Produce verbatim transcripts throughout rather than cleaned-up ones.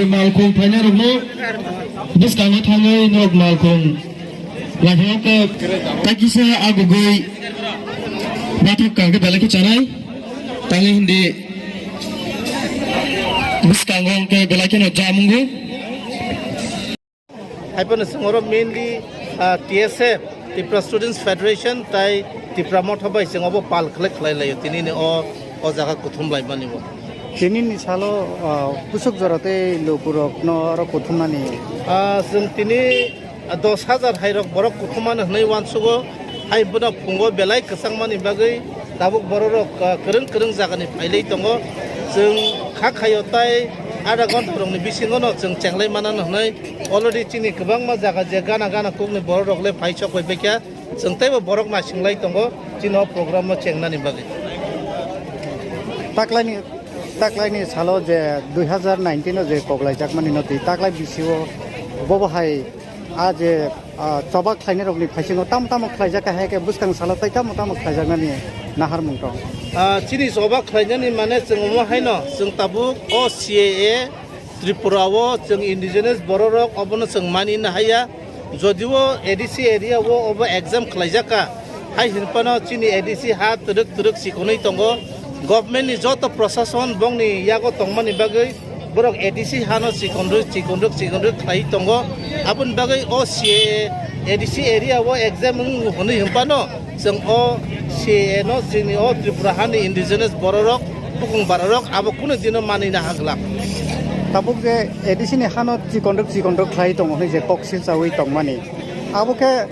Malkhung phainairokno bwskango thangwi norok malkhung laphao khe takisa agugwi bathak kangkhe belai khe chanai. Tangwi hindi bwskango hwnkhe belai kheno jamungo. Hai phano chwng oro mainly, ah, T S F, Tripura Students Federation, tai Tipra Motha bai chwng obo pal khlai khlai laio tinini o, o jaga kuthum laimani bo. Tinini salo, ah, pusuk jora tei lukurokno oro kuthumnani. Ah, chwng tini, ah, dos hajar hairok borok kuthumani hwnwi uansugo, hai bono phungo belai kwchangmani bagwi tabuk bororok, ah, kwrwng kwrwng jagani phailai tongo. Chwng kha khaio tai adha ghonta rokni bisingono chwng chenglai manano hwnwi already chini kwbangma jaga je gana gana kokni bororok le phai sok bai baikha. Chwng teibo borok naisinglai tongo chini o program no chengnani bagwi. Taklaini, taklaini salo je dui hazar nineteen o je koklaijakmani no twi taklai bisio bobo hai a je, ah, choba khlainai rokni phaisingo tamo tamo khlaijak hai khe bwskang salo tai tamo tamo khlaijaknani naharmung tong. Ah, chini choba khlainani mane chwng omo haino chwng tabuk o C A A Tripura o chwng indigenous bororok obono chwng mani na haya. Jodio A D C area o obo exam khlaijak kha, hai hinphano chini A D C ha twrwk twrwk chikonwi tongo. Government ni joto prosason bongni yago tongmani bagwi borok A D C hano chikonrwk chikonrwk chikonrwk khlai tongo. Aboni bagwi o C A A D C area o exam wng hwnwi hinphano chwng o C A A no chini o Tripura hani indigenous bororok, bukung bararok abo kunu dino manwi na ha glak. Tabuk je A D C ni hano chikonrwk chikonrwk khlai tongo hwnwi je kok silchawi tongmani, abo khe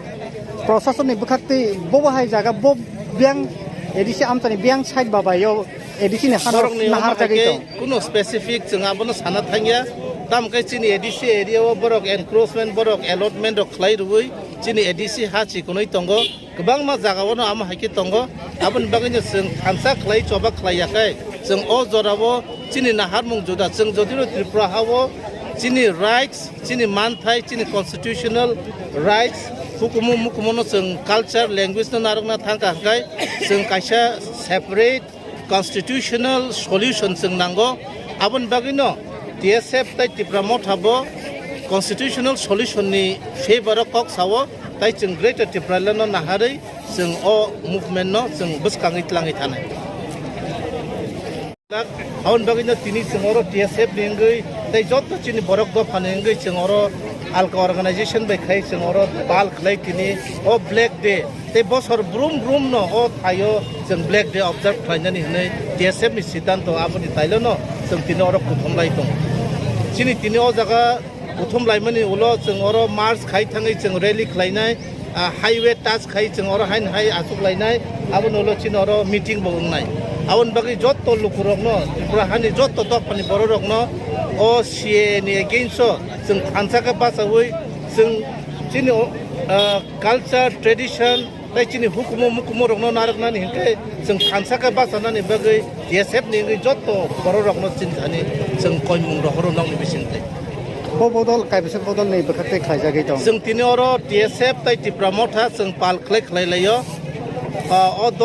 prosason ni bwkhaktwi bobo hai jaga bo biyang A D C amchani biyang side babayo A D C ni hano borokni nahar jagwi tong. Kunu specific chwng abono sana thangya, tamkhe chini A D C area o borok encroachment, borok allotment rok khlai rwui chini A D C ha chikonwi tongo. Kwbangma jagao no amo hai khe tongo. Aboni bagwi no chwng thansa khlai choba khlai ya khe, chwng o jorao chini naharmung juda. Chwng jodi no Tripura ha o chini rights, chini manthai, chini constitutional rights, hukumu mukumu no chwng culture, language no narwkna thang kha hwnkhe chwng kaisa separate constitutional solution chwng nango. Aboni bagwino T S F tai Tipra Motha bo constitutional solution ni favor o kok sao, tai chwng Greater Tipraland no naharwi chwng o movement no chwng bwskangwi tlangwi thanai. Aboni bagwino tini chwng oro T S F ni wngwi tai joto chini borok dopha ni wngwi chwng oro alka organization bai khai chwng oro pal khlai tini o Black Day. Tei bosor brum brum no o thaio chwng Black Day observe khlainani hwnwi T S F ni siddhanto aboni tailo no chwng tini oro kuthum lai tongo. Chini tini o jaga kuthum laimani ulo chwng oro march khai thangwi chwng rally khlainai, ah, highway touch khai chwng oro haino hai achuk lainai, aboni ulo chini oro meeting bo wngnai. Aboni bagwi jotto lukurokno, Tripura hani jotto dophani bororokno o C A A ni against o chwng thansa khe bachaui chwng chini o, ah, culture, tradition, tei chini hukumu mukumu rokno narwknani hinkhe chwng thansa khe bachanani bagwi T S F ni wngwi jotto bororokno chini thani chwng koimung rohoro nokni bisingtwi. Bo bodol, kaibisa bodol ni bwkhak tei khlaijagwi tong. Chwng tini oro T S F tei Tipra Motha chwng pal khlai khlai laio. Ah, o do-